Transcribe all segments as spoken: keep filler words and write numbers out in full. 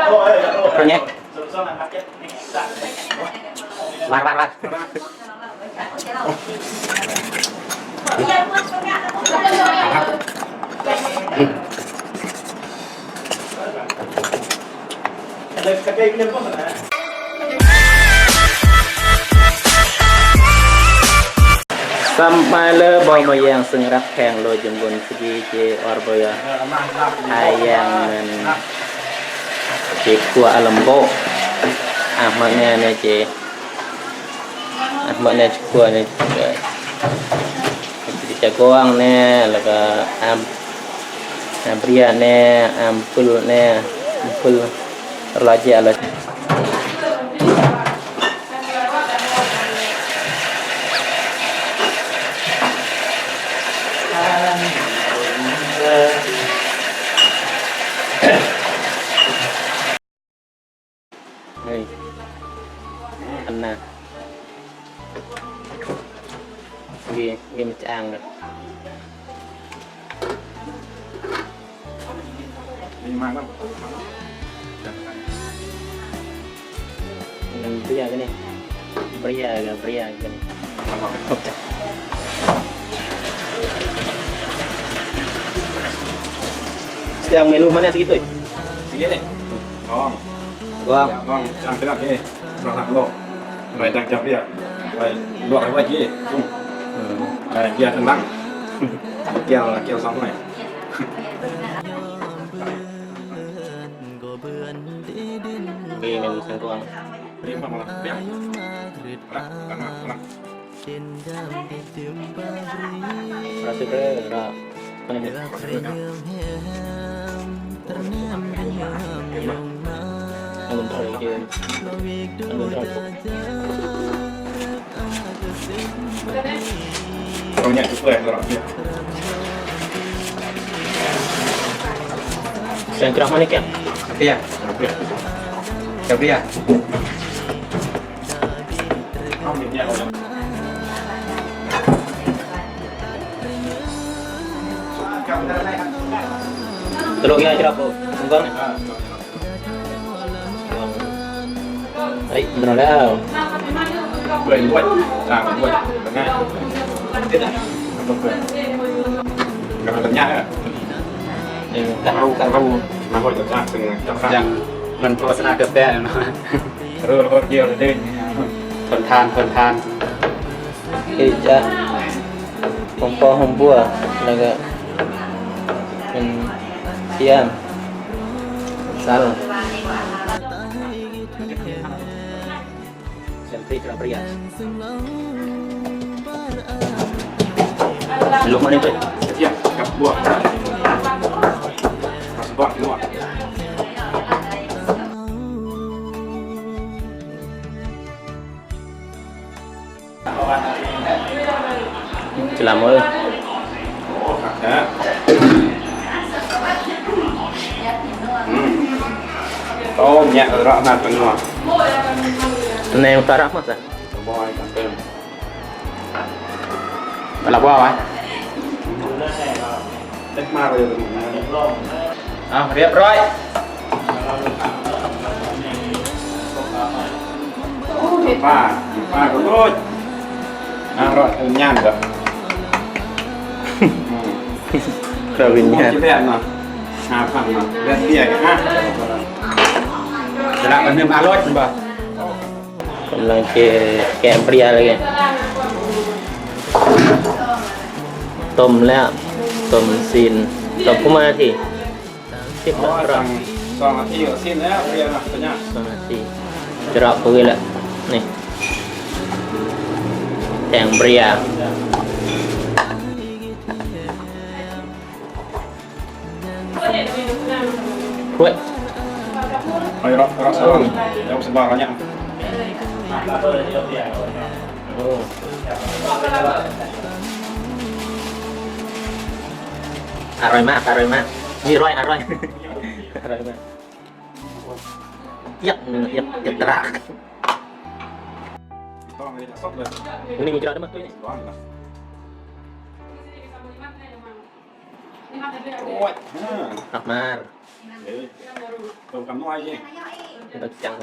Apanya? War, war, war. Sampai le bom yang sengrak heng lo jenggon segi ce or boya. Ayang men ce kua alam bo. Ahmad ne ne ce. Ahmad ne ce kua ne. Jagoang ne, laga am, am bria ne, am pul ne, am pul. Laje ala. Hei. Anna. Gi, gi mecang. Ini makan. Ini bria gini. Bria ga, bria gini. Oke. Yang minumannya segitu ya? Segini. Oh. Bang. Ya, Bang, yang bilang gini, sebelah lo. Baik, dah, jam dia. Baik, dua kali lagi. Hmm. Baik, dia tenang. Dia, dia sama ya. Ini minum sengkuang. Ini apa malah? Dia. Malah, malah, malah. Rasa kere, ra-, Anggun terakhir. Anggun terakhir. Taunya itu ya, orang dia. Sengkuang mana, Kang? Tapi ya. Tapi ya. Telur ya, jerap, bro. Enggak. Ai, benar dah. Buat, buat. Nah, buat. Tengah. Tidak. Apa, buat? Enggak ada ya? Eh, tahu, tahu. Nah, buat, tengah, tengah. Yang, bukan puasa nak ke bel. Rur, rur, dia udah deh. Thôn Than, thôn Than. Ê, chà. Hôm qua, hôm qua là cái, ừm, Siam. Sao? Siam Tri Kra Pria. Belum mana itu? Iya, kap buah. Pas buah, buah. Selama. Hmm. Oh, minyak rahmat semua. Neng rahmat, ah? Semua ikan tem. Kalau buah, ah? Tek mar ya, teman. Ah, riap, Roy. Pa, pa, kutut. Ah, Roy, nyan dah. Hmm. Kawin nyan. Kau lihat, nah. Apa, nah? Lihat dia, ha? Sudah, kan dia malot, bah. Kembang ke, ke pria lagi. Tom lea, tom sin, tom puma ti. Sip, oh, bro. Sang, sang ati, sin ya, pria nah, tanya. Sang ati. Jeruk pagi lah. Nih. Yang pria. Weh. Ayo, rak, rak, sarang. Yang sebarangnya. Oh. Aroy, Mak, aroy, Mak. Ni, Roy, aroy. Aroy, Mak. Yak, yak, yak, terak. Ini ngejar ada mah tuh ini. Akmar. Ciang. Ciang.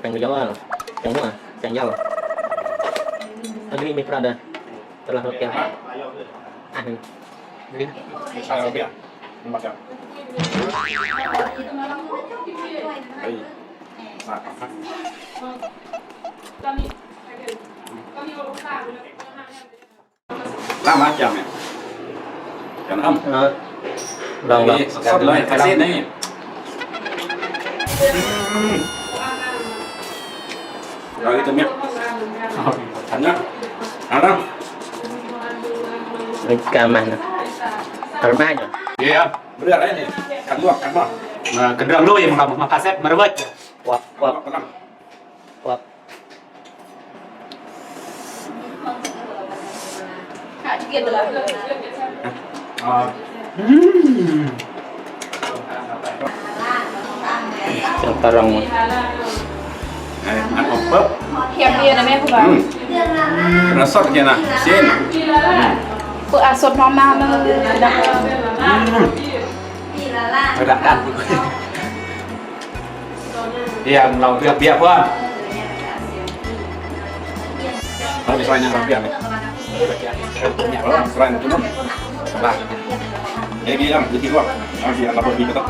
Ciang Jawa. Ciang mana? Ciang Jawa. Lagi ini Prada. Telah oke. Ah, ini. Ini. Saya biar. Ini macam. Hai. Nah, apa? Lah, macam ya. Kan am. Ah. Long, long. Ini sesat lah, kasih nih. Hmm. Nah, itu, Mir. Tanya. Ada. Rekaman. Rekaman. Iya. Bener aja nih. Kan gua, kan gua. Nah, kedua lu yang mau, mau kasih, merebut. Wap, wap. Kan gua, kan gua. Wap. Hmm. Yang tarang mah. Eh, aku pep. Siap dia namanya aku, Bang. Hmm. Resort dia nah. Sin. Hmm. Pe asot mama, mama. Hmm. Berat kan? Iya, melau biak-biak, Bang. Kalau misalnya biak, nih. Oh, keren, cuma. Nah. Jadi, yang di luar. Yang di luar, di luar.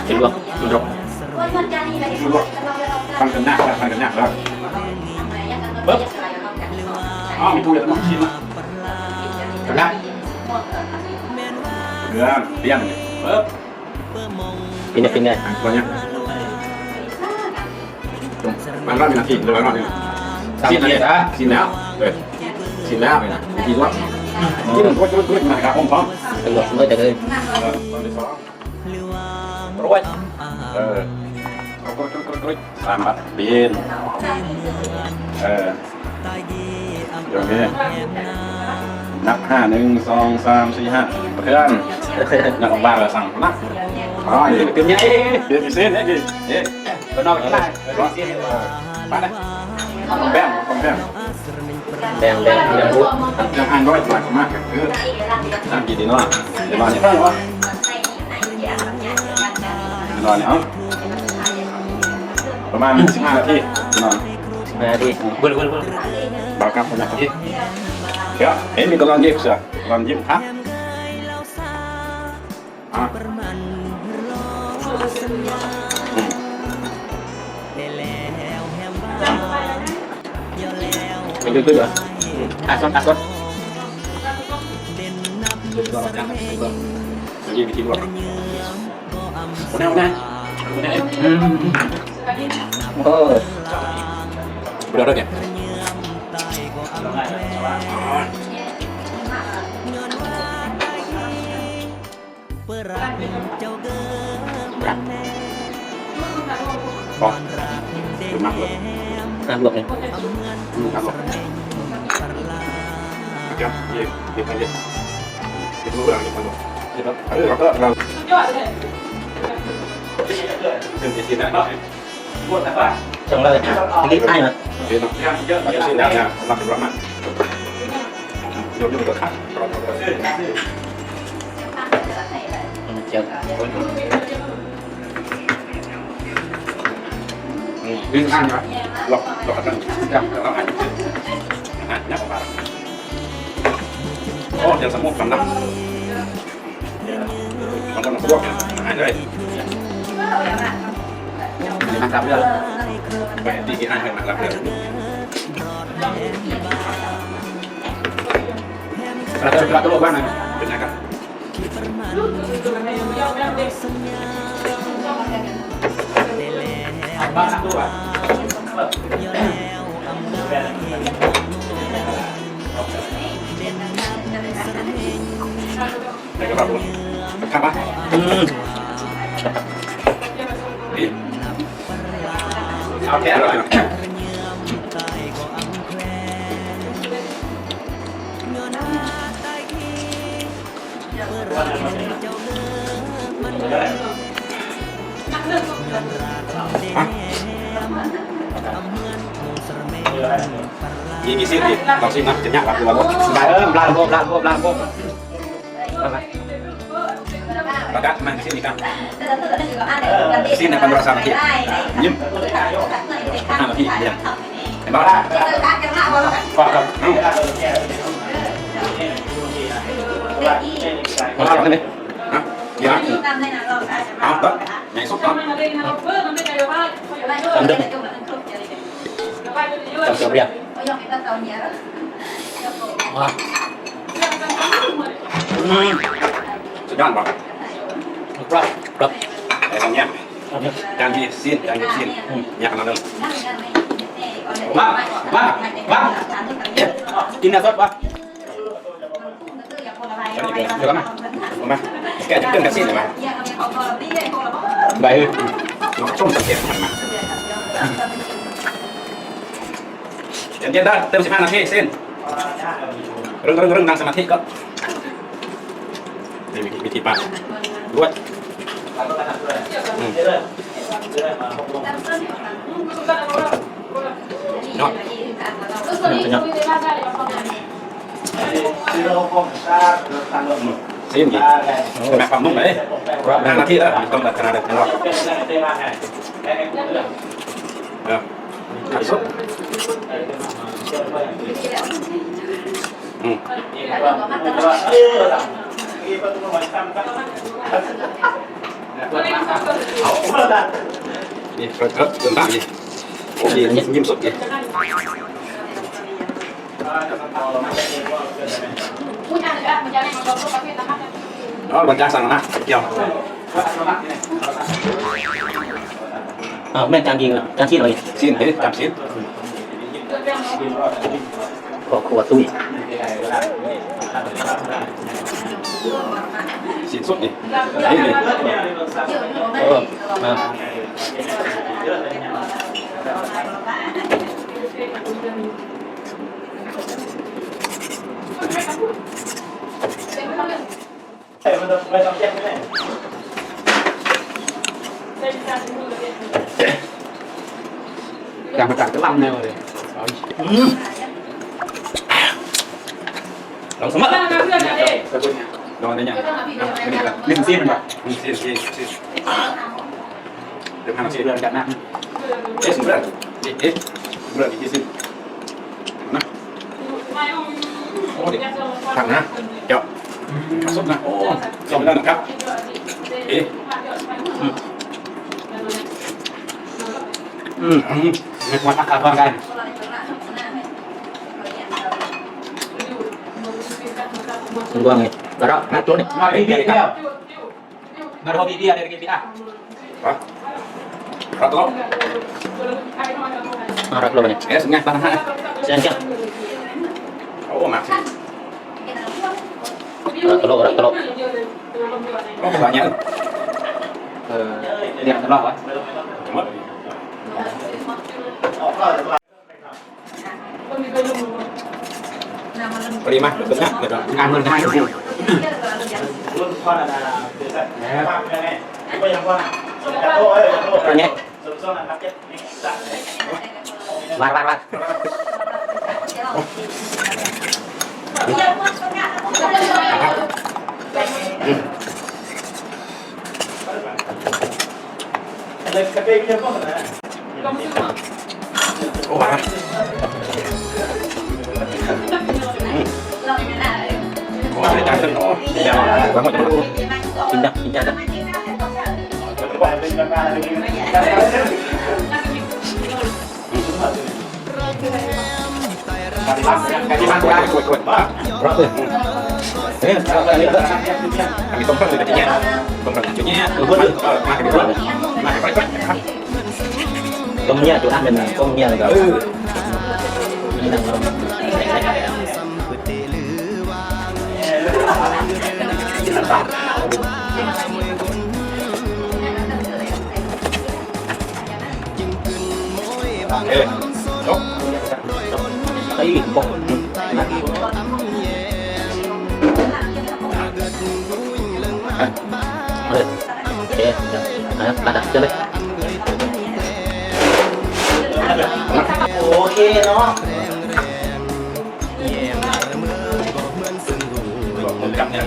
Di luar. Kan kena, kan kena, kan. Beb. Ah, itu ya, Bang. Sini. Kena. Diam, diam. Beb. Pindah, pindah. Banyak. Mana ni nasi? Sini, ah. Sini, ah. Eh. Sini, ah. Di luar. Sini, kau, kau, kau, nak kau, Bang. Tengok, semua jaga. Eh, Ruwet. Eh. Ruwet, ruwet, ruwet, ruwet. Selamat, Bin. Eh. Yo, Bin. Nap, ha, neng, song, sam, si, ha. Bekean. Nap, bar, sang. Nap. Oh, iya. Timnya, eh. Dia di sini, eh. Eh. Benar, benar. Mana? Beng, beng. Beng, beng, beng, Bu. Yang anu, itu, Mak. Nah, jadi, no. Gimana? Gimana, ha? Pemain si mana, Ki? Gimana? Nah, di. Gol, gol, gol. Bakal punya, Ki. Ya, ini kalau game, sah. Kalau game, ha? Ah. Hmm. Itu, itu, Bang. Asot, asot. Jadi bikin luar. Udah, udah. Udah, ya. Hmm. Oh. Udah, udah, ya. Oh, lemak loh. Nah, blok ya. Hmm, lemak loh. Oke, iya, iya, iya. Itu udah, gitu. Gitu. Ayo, kita udah. Itu di sini, Pak. Yang lain. Ini air. Ini, Pak. Di sini, ya, Pak Rahman. Jom, jom, jom. Siap. Hmm, ini kan, ya. Loh, loh, kan. Siap. Nah, ini apa, Pak? Oh, dia semua kandang. Mantap, ya. Baik, tinggi, ah, mantap, ya. Ada surat dulu, Bang. Benar, kan? Hmm. Hah? Gigi sih, Gigi. Langsung nak, cenyak, laku, laku. Belum, belum, belum, belum, belum. Baga, man, sini kan. Sini kan berasa lagi. Nyem. Nah, lagi, ya. Tembak. Wah, kan. Hmm. Wah, kan, nih. Hah? Ya. Apa? Yang suka? Sandem. Sandem, ya. Wah. Hmm. Sedang, Bang. Keras, keras. Eh, Bang, ya. Janji sin, janji sin. Hmm. Ya, kenal dulu. Bang, Bang, Bang. Ya. Ini sot, Bang. Janji, Bang. Juga, Bang. Bang. Sekali, janji sin, Bang. Baik. Langsung, Bang. Yan, yan, da, tem si mana, si, sin. Rung, rung, rung, nang sama ti ko. Ini, ini, ini, Pak. Buat. Hmm. No. Ini, ini. Sin, gitu. Kenapa mung, eh? Nah, nanti lah, kita nggak kena ada kenal. Ya. Masuk. Hmm. Nih, kerap-kerap, bentar, nih. Oh, nih, nih, nyemsut, nih. Oh, baca sana, nah. Yo. Ah, men canggi, canggi loh, ya. Sin, eh, cam sin. Kok kuat tuh, ya? Sin sut, nih. Ini. Oh, nah. Yang pecah kelam nih, Bang. Hmm. Langsung, Bang. Jangan tanya. Nah, ini, Bang. Ini mesin, Bang. Mesin, mesin, mesin. Dia mana sih? Udah, udah, nah. Eh, sebelah. Eh, eh. Sebelah, di sini. Nah. Oh, di. Nah. Yo. Masuk, nah. Oh, yang benar, lengkap. Eh. Hmm. Hmm. Hmm. Ini kuat akal, Bang, kan? Tunggu, Bang, ya. Taruh, nah, tuh, nih. Nah, ini dia. Baru hobi dia dari G B A. Hah? Rat lo? Ah, rat lo ni. Ya, sengah tanah. Siang, siang. Oh, masih. Rat lo, rat lo. Oh, banyak. Eh, lihat lo, ah. Cuma. Terima, betul, betul. Anu, dah. Ya. Ini. War, war, war. Indah, indah dah. Tong nia tu, ah, memang tong nia tu. Eh, cok. Ai, bok. Eh, eh, eh, ada, coba. Oke, no. Abang.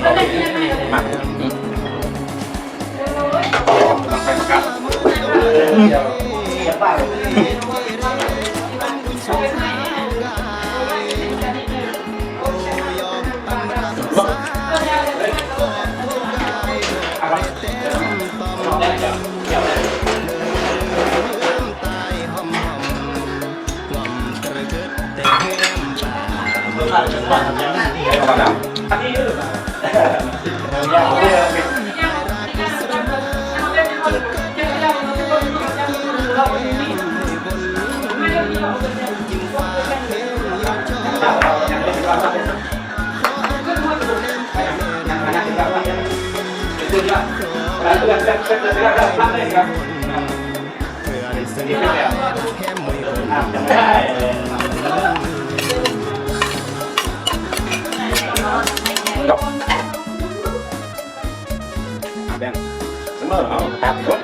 Semua, oh, takut.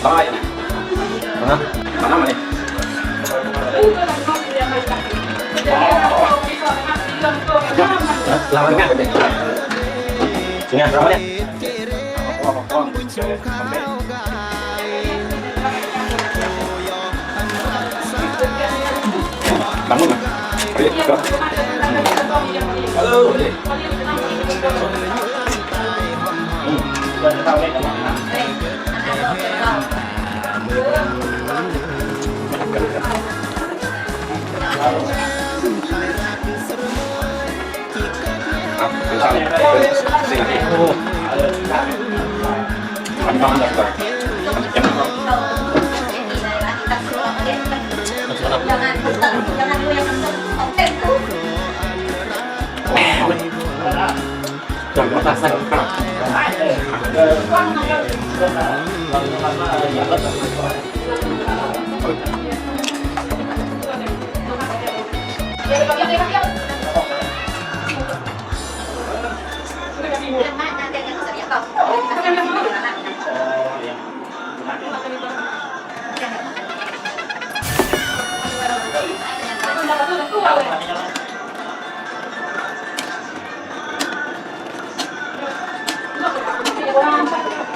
Baik. Hah? Mana, mana? Lawan nggak? Sini, lawan ya. Bangun, ah. Ayo, go. Halo. Hmm.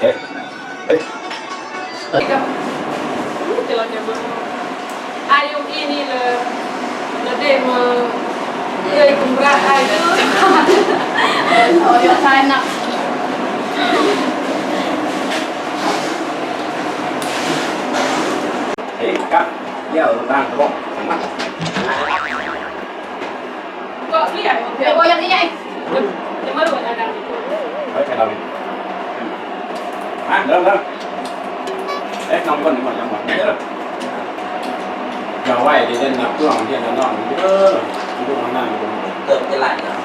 Eh, eh. Ayo, ini le, le demo. Iya, ikut berat, ayo. Oh, ya, enak. Eh, Kak, ya, udah, kok. Kok iya? Ya, goyang iya, eh. Yang baru ada. Baik, saya tahu. Ah, dalam, dalam. Eh, nang bukan, bukan, yang bukan. Ya, wai, dia dan nak pulang, dia dan nak. Itu, itu mana, itu. Betul, jelas, ya.